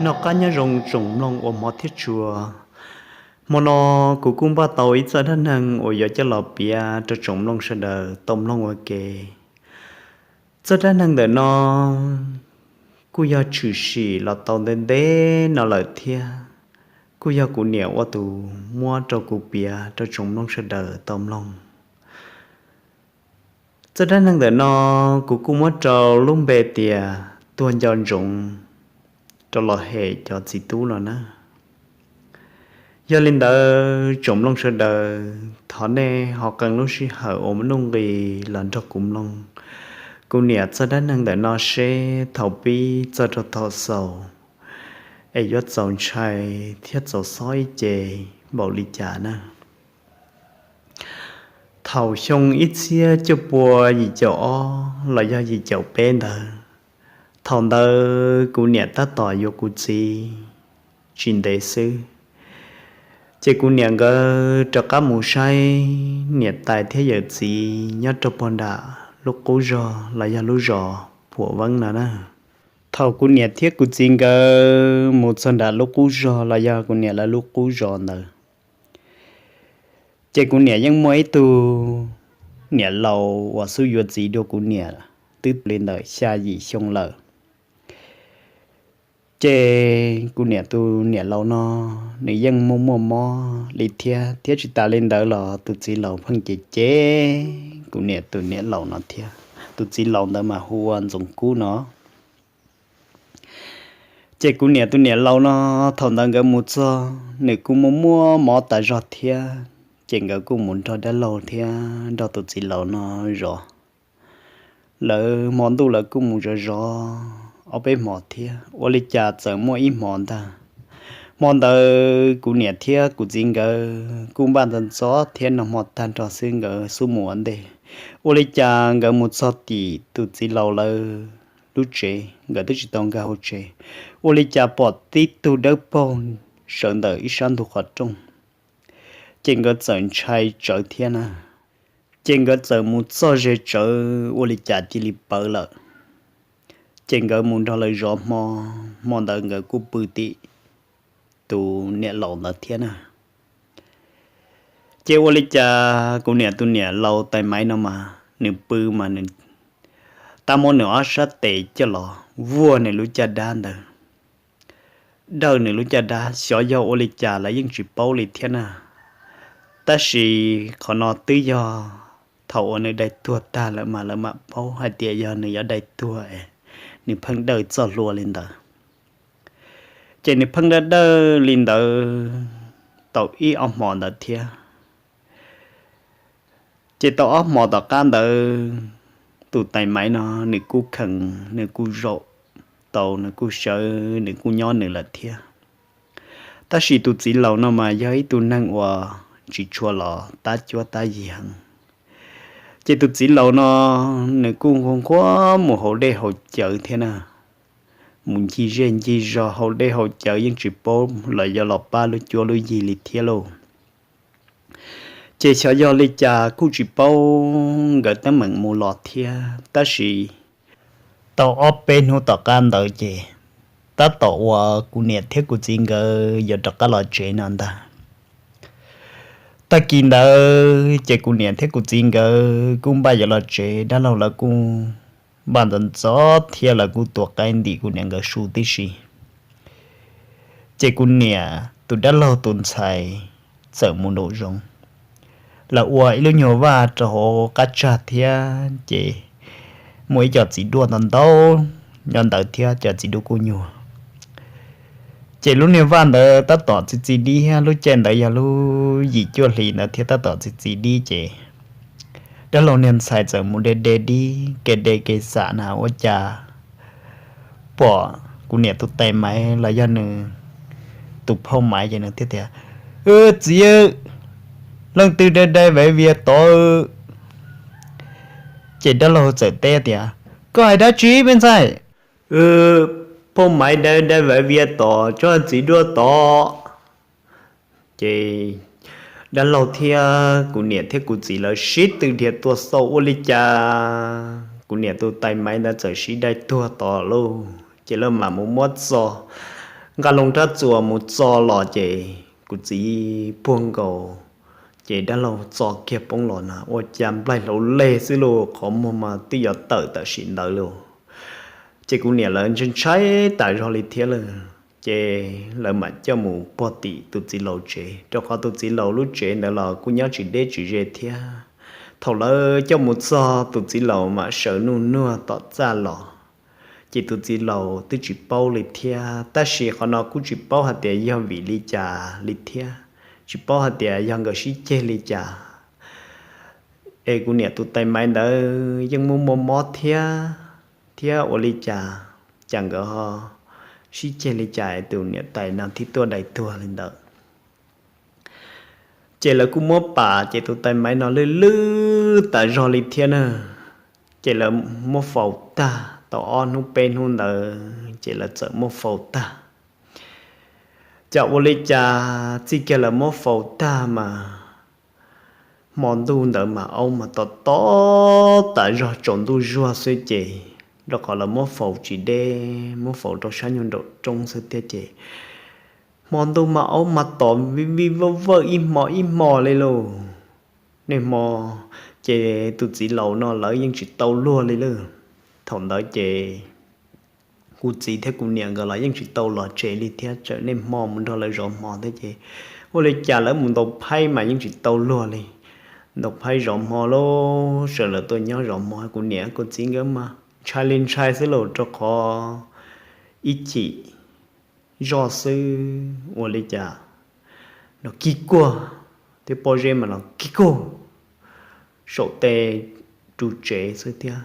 Noj qab nyob zoo tsoom mloog uas hmov thiab tshua. Hmo no kuv kuj npaj tau ib txoj dab neeg uas yuav coj los piav rau tsoom mloog sawv daws tau mloog ua ke. Txoj dab neeg ntawm no kuj yog tshwm sim los tau ntev ntev no lawm thiab, kuj yog kuv niam ua tus muab rau kuv piav rau tsoom mloog sawv daws tau mloog. Txoj dab neeg ntawm no kuv kuj muab rau lub npe tias tuag nco ntsoov, rau los hem cov txiv tub no na. Yog li ntawd tsoom mloog sawv daws, thov nej ho qee lub sij hawm uas muaj nuj nqis los nrog kuv mloog kuv niam txoj dab neeg ntawm no seb thaum pib txog rau thaum xaus es yuav txaus ntshai thiab txaus xob ib ce npaum li cas na. Thaum xyoo ib txhiab cuaj pua yim caum ob los yog yim caum peb ntawd, thaum ntawd kuv niam tab tom yuav kuv txiv tsis ntev xwb, ces kuv niam nkawd rov qab mus saib niam tais thiab yawm txiv nyob rau pog nram lub qub zos los yog lub zos Phuam Veeb no na. Thaum kuv niam thiab kuv txiv nkawd mus txog nram lub qub zos los yog kuv niam lawv lub qub zos ntawd, ces kuv niam yeej muaj ib tug niam laus uas xub yuav txiv dua kuv niam twb li ntawm xya yim xyoo lawm. Ces kuv niam tus niam laus no nws yeej muaj muaj mob li thiab, thiab tsis tas li ntawd los tus txiv laus pheej cem cem kuv niam tus niam laus no thiab. Tus txiv laus ntawd mas hu ua Ntxoov Kub no. Ces kuv niam tus niam laus no, thaum ntawd nkawd mus txog nws kuj muaj muaj mob tas zog thiab, ces nkawd kuj mus nrog dab laug thiab nrog tus txiv laus no zov. Lawv hmo ntuj lawv kuj mus zov zov ob peb hmo thiab, ua li cas txawm muaj ib hmo ntag. Hmo ntawd kuv niam thiab kuv txiv nkawd kuj npaj ntxov ntxov thiab, noj hmo tag nrho xwb nkawd xub mus ua ntej. Ua li cas nkawd mus txog tim tus txiv laus lawv lub tsev, nkawd twb tsis tau nkag hauv tsev, ua li cas pom tib tug dawb paug sawv ntawm ib sab ntug qhov rooj, ces nkawd txawm ntshai tsawv thiab na. Ces nkawd txawm mus txog ze tsawv, ua li cas cia li pawv lawm. Ces nkawd mus nrog lawv zov hmo, hmo ntawd nkawd kuj pw tim tus niam laus ntawd thiab na. Ces ua li cas kuv niam tus niam laus tais maiv no mas nws pw mas nws tab muab nws ob sab tes coj los vuag nws lub caj dab ntawd, dawj nws lub caj dab, xyov yog ua li cas lawv yeej tsis paub li thiab na. Tab sis qhov no tw꯫ Yog thaum uas nws dai tuag tag lawm mas lawv mam paub hais tias yog nws yuav dai tuag es nws pheej dawj txoj hlua li ntawd. Ces nws pheej dawj dawj li ntawd tau ib ob hmo ntawd thiab. Ces tau ob hmo tom qab ntawd, tus tais maiv no nws kuj kheev, nws kuj zaum tau, nws kuj sawv, nws kuj nyob nws lawm thiab. Tab sis tus txiv laus no mas yog ib tug neeg uas tsis tshua los tab cuab tab yig heev. Ces tus txiv laus no nws kuj nquag nquag mus haus dej haus cawv thiab na, mus ncig zej ncig zos haus dej haus cawv, yeej tsis paub los yuav los pab lub cuab lub yig li thiab lauj. Ces xyov yog li cas kuj tsis paub, nkawd teeb meem mus los thiab. Tab sis tau ob peb hnub tom qab ntawd ces tab tom uas kuv niam thiab kuv txiv nkawd yuav rov qab los tsev no ntag. Tag kis ntawd ces kuv niam thiab kuv txiv nkawd kuj npaj yuav los tsev, dab laug lawv kuj npaj ntxov ntxov thiab lawv kuj tua qaib ntim kuv niam nkawd su tib si. Ces kuv niam tus dab laug tus ntxhais txawm mus nraum zoov, lawv ua ib lub nyuag vaj rau hauv qab tsag thiab ces muaj ib co txiv duaj ntau ntau nyob ntawd thiab cov txiv duaj kuj nyuag. Ces lub niag vaj ntawd tab tom txi txi dib thiab, lub caij ntawd yog lub yim cuaj hlis ntawd thiab tab tom txi txi dib ces dab laug niag ntxhais txawm mus de de dib, kev de kev xam na ua cas pom kuv niam tus tais maiv los yog nws tus phauj maiv ces nws thiaj tias, Txiv, leej twg dai dai vaiv vias tod? Ces dab laug txawm teb tias, Koj hais dab tsi me ntxhais? Phauj maiv dai dai vaiv vias tom tsob txiv duaj tod. Ces dab laug thiab kuv niam thiab kuv txiv lawv sib tw dhia tuaj xauj ua li cas kuv niam tus tais maiv ntawd txawm sib dai tuag tod lauj. Ces lawv mam mus muab txog Nqa loo rab txuas mus txo los ces kuv txiv puag nkaus, ces dab laug txo kiag poob los na ua cas nplaig hlauv leg xwb lauj, qhov muag mas twb yuav tawm tam sim ntawd lauj. Ces kuv niam lawv ntshai ntshai tas zog li thiab lawm, ces lawv mam coj mus puag tim tus txiv laus tsev, rau qhov tus txiv laus lub tsev ntawd los kuj nyob tsis deb tsis ze thiab. Thaum lawv coj mus txog tus txiv laus mam sawv nuj nuag tom txaj los, ces tus txiv laus twb tsis paub li thiab, tab sis qhov no kuj tsis paub hais tias yog vim li cas li thiab, tsis paub hais tias yog nkawd sib ceg li cas. Es kuv niam tus tais maiv ntawd yeej muaj muaj mob thiab, thiab ua li cas, cas nkawd ho sib ceg li cas tus niam tais no thiaj tuaj dai tuag li ntawd. Ces lawv kuj muab pam ces tus tais maiv no lwj lwj tas zog li thiab na. Ces lawv muab faus tag tau ob hnub peb hnub ntawd ces lawv txawm muab faus tag. Cas ua li cas txij kiag lawv muab faus tag mas hmo ntuj ntawd mas aub mas tom tom tas zog, tsaus ntuj zuag xwb ces, rau qhov lawv muab faus tsis deb, muab faus rau sab nyuag nraum roob xwb thiab ces hmo ntuj mas aub mas tom vij vij vawj vawj ib hmo ib hmo li lauj. Niaj hmo ces tus txiv laus no lawv yeej tsis tau luag li lauj. Thaum ntawd ces kuv txiv thiab kuv niam nkawd los yeej tsis tau los tsev li thiab, txawm niaj hmo mus nrog lawv zov hmo thiab ces ua li cas lawv mus ntaus phaib mas yeej tsis tau luag li. Ntaus phaib zov hmo lauj, sawv lawv tuaj nyob zov hmo, kuv niam kuv txiv nkawd mas ntshai li ntshai xwb lauj, rau qhov ib chim zoj xwb ua li cas no kig kuag, thiab pob zeb mas los kig kuag saum tej ru tsev xwb thiab,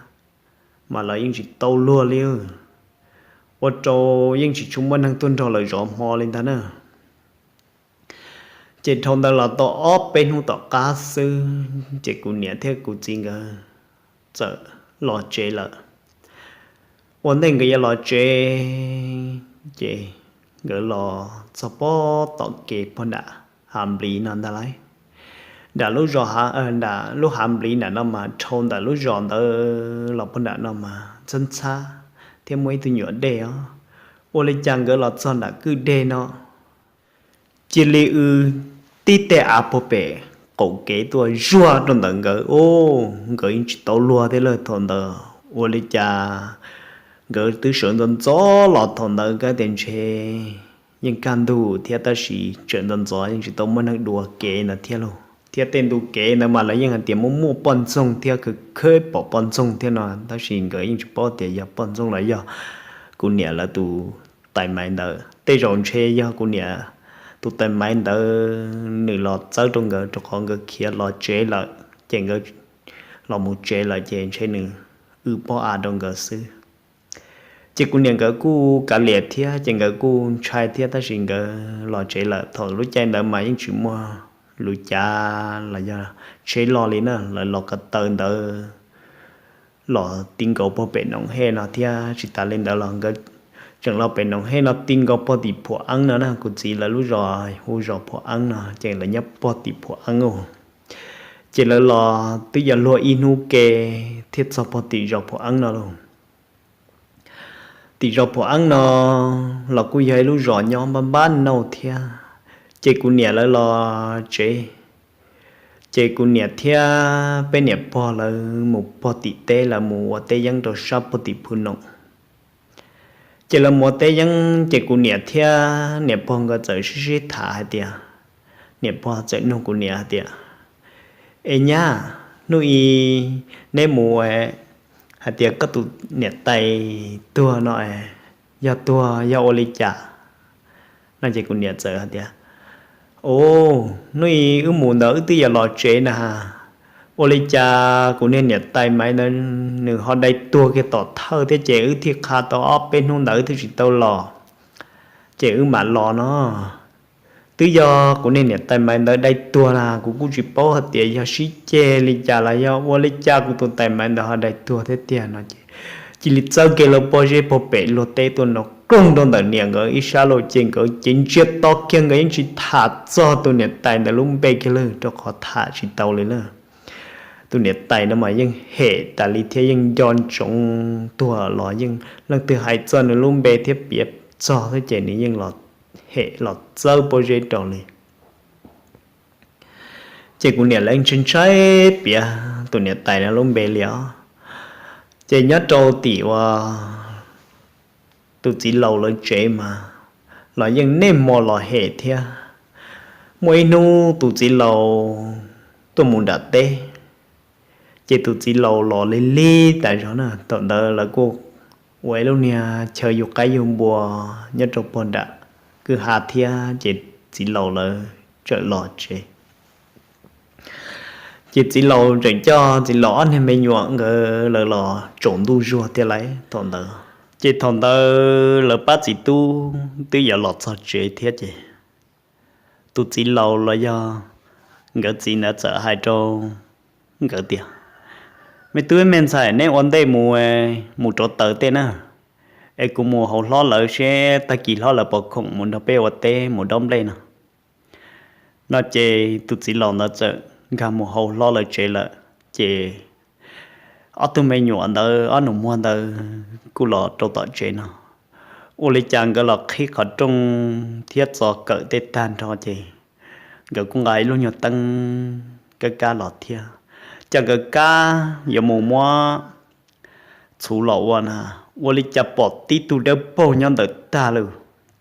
mas lawv yeej tsis tau luag li. Ua rau yeej tsis tshua muaj neeg tuaj nrog lawv zov hmo li ntag na. Ces dhau ntawd los tau ob peb hnub tom qab xwb ces kuv niam thiab kuv txiv nkawd txawm los tsev lawm. Ua ntej nkawd yuav los tsev ces nkawd los txog pob tom kev pog nram hav npliv no ntag lauj. Nram lub zos, nram lub hav npliv nram no mas dhau ntawm lub zos ntawd los pog nram no mas ntxhab ntxhab thiab muaj ib tug nyuam dej os. Ua li cas nkawd los txog nram kwj deg no cia li w tib teg av puag pem qaum kev tuaj zuag rau ntawm nkawd, nkawd yeej tsis tau luag thiab lawm thaum ntawd. Ua li cas nkawd twb sawv ntxov ntxov los thaum ntawd, kab tias ntshe yeej kaj ntug thiab tab sis tseem ntxov ntxov yeej tsis tau muaj neeg dua kev ntawd thiab lauj. Thiab tej ntu kev ntawd mas lawv yeej hais tias muaj muaj poj ntxoog thiab khawb khawb pom poj ntxoog thiab no, tab sis nkawd yeej tsis paub tias yog poj ntxoog los yog kuv niam lawv tus tais maiv ntawd. Tej zaum ntshe yog kuv niam tus tais maiv ntawd nws los txawb rau nkawd, rau qhov nkawd khiav los tsev lawm ces nkawd los mus tsev lawm ces ntshe nws w pob av rau nkawd xwb. Ces kuv niam nkawd kuj kav liam thiab ces nkawd kuj ntshai thiab tab sis nkawd los tsev lawm. Thaum lub caij ntawd mas yeej tsis muaj lus cav los yog tsheb loj li na, lawv los ko taw ntawd los ti nkaus pog pem Noom Hej no thiab. Tsis tas li ntawd los nkawd tseem los pem Noom Hej no ti nkaus pog tim Phuam Eeb no na. Kuv txiv lawv lub zos hu zos Phuam Eeb no ces lawv nyob pog tim Phuam Eeb ub. Ces lawv los twb yog luag ib hnub ke thiaj txog pog tim zos Phuam Eeb no lauj. Tim zos Phuam Eeb no los kuj yog ib lub zos nyob npab npab nauj thiab. Ces kuv niam lawv los tsev, ces kuv niam thiab peb niam pog lawv mus pog tim teb, lawv mus ua teb yeeb rau sab pog tim Phu Noom. Ces lawv mus ua teb yeeb ces kuv niam thiab niam pog nkawd txawm sib sib tham hais tias, niam pog txawm nug kuv niam hais tias, Es nyab, hnub i neb mus hais tias koj tus niam tais tuag no, yog tuag yog ua li cas? No ces kuv niam txawm hais tias, Ub, hnub i wb mus ntawd wb twb yuav los tsev na, ua li cas kuv niag niam tais Maiv ntawd nws ho dai tuag kiag tom thawj thiab ces wb thiaj qha tau ob peb hnub ntawd wb thiaj tsis tau los, ces wb mam los no. Twb yog kuv niag niam tais Maiv ntawd dai tuag na, kuv kuj tsis paub hais tias yog sib ceg li cas los yog ua li cas kuv tus tais Maiv ntawd ho dai tuag thiab tiag no ces cia li txawb kiag lawv pob zeb pog pem luag teb tuaj no koog rau ntawm niam nkawd ib sab lauj. Ces nkawd cev ntsiag to kiag, nkawd yeej tsis tham txog tus niam tais ntawd lub npe kiag lawm rau qhov tham tsis tau li lawm. Tus niam tais no mas yeej hem tas li thiab yeej nco ntsoov tuag los yeej leej twg hais txog nws lub npe thiab piav txog thiab ces nws yeej los hem los txawb pob zeb rau li. Ces kuv niam lawv ntshai ntshai piav tus niam tais no lub npe li os. Ces nyob rau tim uas tus txiv laus lawv tsev mas los yeej niaj hmo los hem thiab. Muaj ib hnub tus txiv laus tuaj mus nram teb, ces tus txiv laus los lig lig tas zog na. Thaum ntawd lawv kuj ua ib lub niag chaw yug qaib yug npua nyob rau pog nram kwj ha thiab, ces txiv laus lawv txawm los tsev. Ces txiv laus tseem coj txiv laus ob niag me nyuam nkawd lawv los tsaus ntuj zuag thiab lawm thaum ntawd. Ces thaum ntawd lawv pab txiv tub twb yuav los txog tsev thiab ces tus txiv laus los yog nkawd txiv ntawd txawm hais rau nkawd tias, Me tub me ntxhais, neb ua ntej mus, mus rauv taws tej na, es kuv mus hauv hlob lawv seb tag kis hlob lawv puas khoom mus nrog peb ua teb mus dob nplej no. No ces tus txiv laus ntawd txawm nkag mus hauv hlob lawv tsev lawm. Ces ob tug me nyuam ntawd, ob nus muag ntawd kuj los rau tom tsev no. Ua li cas nkawd los qhib qhov rooj thiab txo kawm tej tag nrho ces nkawd kuj nqa ib lub nyuag teeb kab kab los thiab. Ces nkawd kab yuav mus muab txhuv los ua na, ua li cas pom tib tug dawb paug nyob ntawm tag lawm.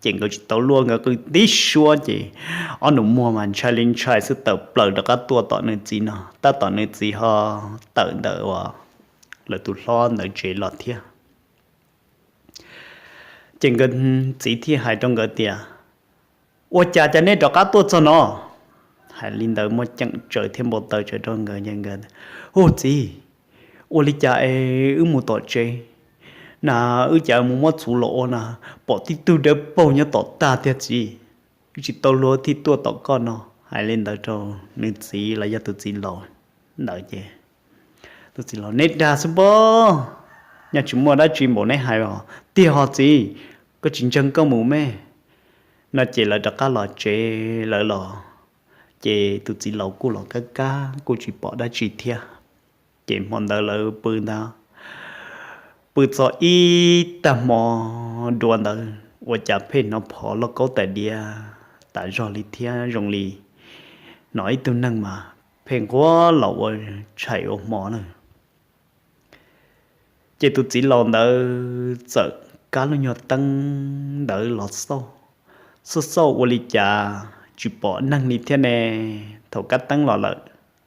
Ces nkawd tsis tau luaj, nkawd qw tib suab ces ob nus muag mas ntshai li ntshai xwb tawm plaws rov qab tuaj tom nws txiv no, tab tom nws txiv ho tawm ntawm uas lawv tus hlob ntawd tsev los thiab. Ces nkawd txiv thiaj hais rau nkawd tias, Ua cas cas nej rov qab tuaj txog no? Hais li ntawd muaj ceem tsawv thiab npau taws tsawv rau nkawd. Hu txiv, ua li cas es wb mus tom tsev na, wb cas mus muab txhuv los ua na, pom tib tug dawb paug nyob tom tag tiag txiv. Wb tsis tau luag thiaj tuaj tom koj no. Hais li ntawd rau nws txiv los yog tus txiv laus ntawd ces tus txiv laus, Neb dag xwb pob, nyaj tsis muaj dab tsi npaum neb hais os. Tiag ho txiv, koj tsis ntseeg koj mus me. No ces lawv rov qab los tsev lawv los, ces tus txiv laus kuj los kab kab kuj tsis pom dab tsi thiab. Ces hmo ntawd lawv pw ntag, pw txog ib tag hmo dua ntawd ua cas pheej hnov phov loj kaub tais diav tas zog li thiab zoo li hnov ib tug neeg mas pheej nquag los ua tshais ua hmo na. Ces tus txiv laus ntawd txawm kab lub nyuag teeb ntawd los xauj, xauj xauj ua li cas tsis pom neeg li thiab ne. Thaum kab teeb los lawm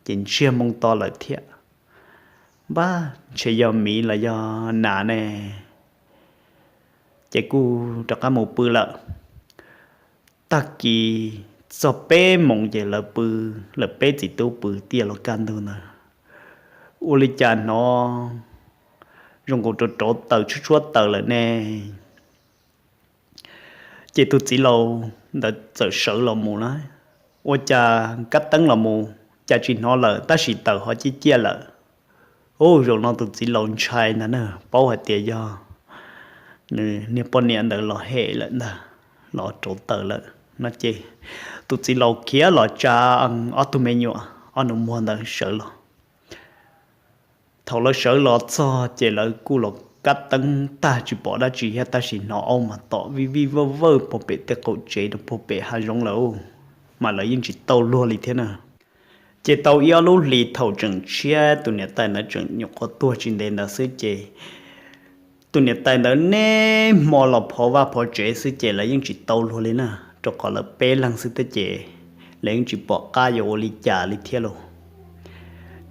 ces ntsiag moo to lawm thiab. Npab ntshe yog miv los yog nas ne. Ces kuj rov qab mus pw lawm. Tag kis txog peb moos ces lawv pw, lawv peb txiv tub pw tiaj los kaj ntug ntawd, ua li cas hnov zoo nkaus rauv rauv taws tshuab tshuab taws lawm ne. Ces tus txiv laus ntawd txawm sawv los mus na, ua cas kab teeb los mus cas tsis hnov lawm tab sis taws ho ciaj ciaj lawm. Ub, zaum no tus txiv laus ntshai ntag na, paub hais tias yog nws niag poj niam ntawd los hem lawm ntag, los rauv taws lawm no ces tus txiv laus khiav los tsa ob tug me nyuam ob nus muag ntawd sawv los. Thaum lawv sawv los txog ces lawv kuj los kab teeb tag tsis pom dab tsi thiab tab sis hnov aub mas tom vij vij vawj vawj puag pem tej qaum tsev rau puag pem hav zoov lawm, mas lawv yeej tsis tau luag li thiab na. Ces tau ib ob lub hlis thaum tseem tshiab tus niam tais ntawd tseem nyuam qhuav tuag tsis ntev ntawd xwb ces tus niam tais ntawd niaj hmo los phov vaj phov tsev xwb ces lawv yeej tsis tau luag li na, rau qhov lawv peb leeg xwb thiab ces lawv yeej tsis pom qab yuav ua li cas li thiab lauj.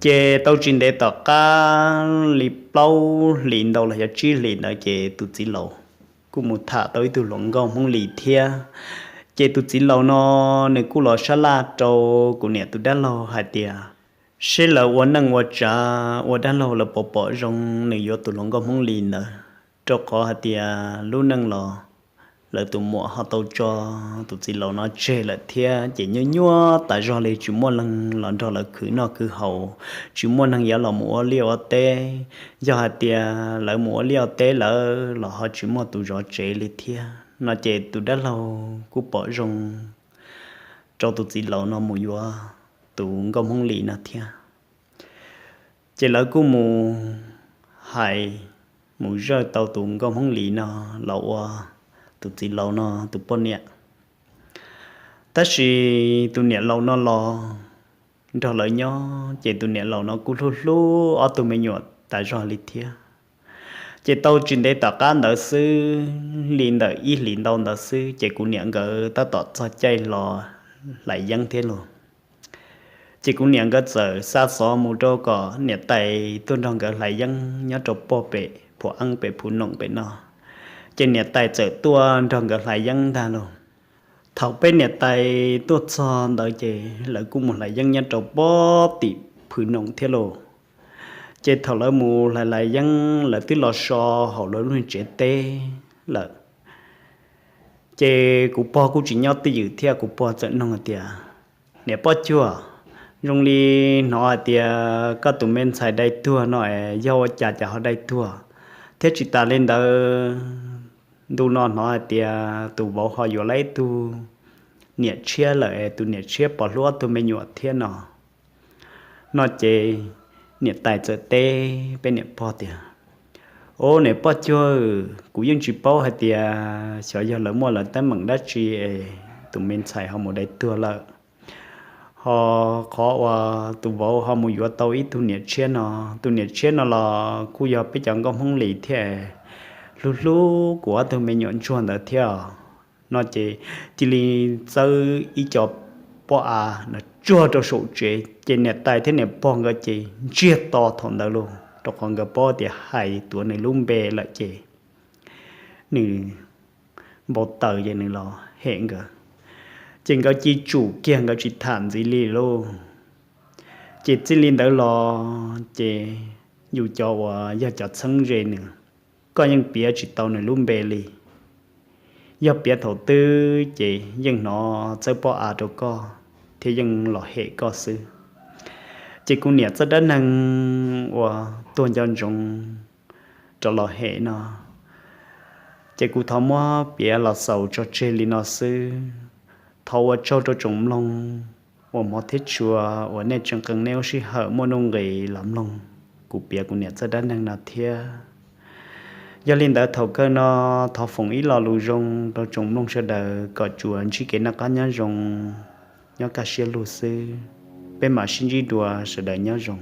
Ces tau tsis ntev tom qab li plaub hlis ntau los yog tsib hlis ntawd ces tus txiv laus kuj mus tham tau ib tug hluas nkauj Hmoob Lis thiab. Ces tus txiv laus no nws kuj los sab laj rau kuv niam tus dab laug hais tias seb lawv ua neej ua tsav ua dab laug lawv puas pom zoo nws yuav tus hluas nkauj Hmoob Lis ntawd, rau qhov hais tias lub neej los lawv tus muam ho tau tso tus txiv laus no tseg lawm thiab ces nyuaj nyuaj tas zog li tsis muaj neeg los nrog lawv khwv noj khwv haus, tsis muaj neeg yuav los mus ua liaj ua teb. Yog hais tias lawv mus ua liaj ua teb lawm los ho tsis muaj tus zov tsev li thiab no ces tus dab laug kuj pom zoo rau tus txiv laus no mus yuav tus nkauj Hmoob Lis no thiab. Ces lawv kuj mus hais, mus zawj tau tus nkauj Hmoob Lis no los ua tus txiv laus no tus poj niam. Tab sis tus niam laus no los nrog lawv nyob ces tus niam laus no kuj hlub hlub ob tug me nyuam tas zog li thiab. Ces tau tsis ntev tom qab ntawd xwb, li ntawm ib hlis ntau ntawd xwb ces kuv niam nkawd tab tom txog caij los hlais yeeb thiab lauj. Ces kuv niam nkawd txawm xa xov mus rau kom niam tais tuaj nrog nkawd hlais yeeb nyob rau pog pem Phuv Eeb pem Phuv Noom pem no. Ces niam tais txawm tuaj nrog nkawd hlais yeeb ntag lauj. Thaum peb niam tais tuaj txog ntawd ces lawv kuj mus hlais yeeb nyob rau pog tim Phuv Noom thiab lauj. Ces thaum lawv mus hlais hlais yeeb lawv twb los so hauv lawv lub tsev teb lawm. Ces kuv pog kuj tsis nyob twj ywm thiab, kuv pog txawm nug hais tias, Niam Poj Cuag, zoo li hnov hais tias koj tus me ntxhais dai tuag no es yog ua cas cas ho dai tuag? Thiab tsis tas li ntawd, ntu no hnov hais tias tus vauv ho yuav lawm ib tug niam tshiab lawm es tus niam tshiab puas hlub ob tug me nyuam thiab no? No ces niam tais txawm teb peb niam pog tias, Au, niam Poj Cuag, kuv yeej tsis paub hais tias xyov yog lawv muaj lawv teeb meem dab tsi es tus me ntxhais ho mus dai tuag lawm. Ho qhov uas tus vauv ho mus yuav tau ib tug niam tshiab no, tus niam tshiab no los kuj yog peb cov nkauj Hmoob Lis thiab, hlub hlub kuv ob tug me nyuam ntsuag ntawd thiab. No ces cia li txawb ib co pob av no tsuag rau saum tsev, ces niam tais thiab niam pog nkawd ces ntsiag to thaum ntawd lauj, rau qhov nkawd paub tias hais tuav nws lub npe lawm ces nws npau taws ces nws los hem nkawd. Ces nkawd cia li tsum kiag, nkawd tsis tham ntxiv li lauj. Ces txij li ntawd los ces yus cov uas yog cov txheeb ze nws, koj yeej piav tsis tau nws lub npe li. Yog piav thaum twg ces yeej hnov txawb pob av rau koj thiab yeej los hem koj xwb. Ces kuv niam txoj dab neeg uas tuag nco ntsoov rov los hem no, ces kuv thov muab piav los xaus tso tseg li no xwb. Thov ua tsaug rau tsoom mloog uas hmov thiab tshua uas nej tseem qee nej lub sij hawm muaj nuj nqis los mloog kuv piav kuv niam txoj dab neeg no thiab. Yog li ntawd thaum kawg no thov foom ib lo lus zoo rau tsoom mloog sawv daws kom tsuas ntsib kev noj qab nyob zoo, nyob kaj siab lug xwb. Peb mam sib ntsib dua, sawv daws nyob zoo.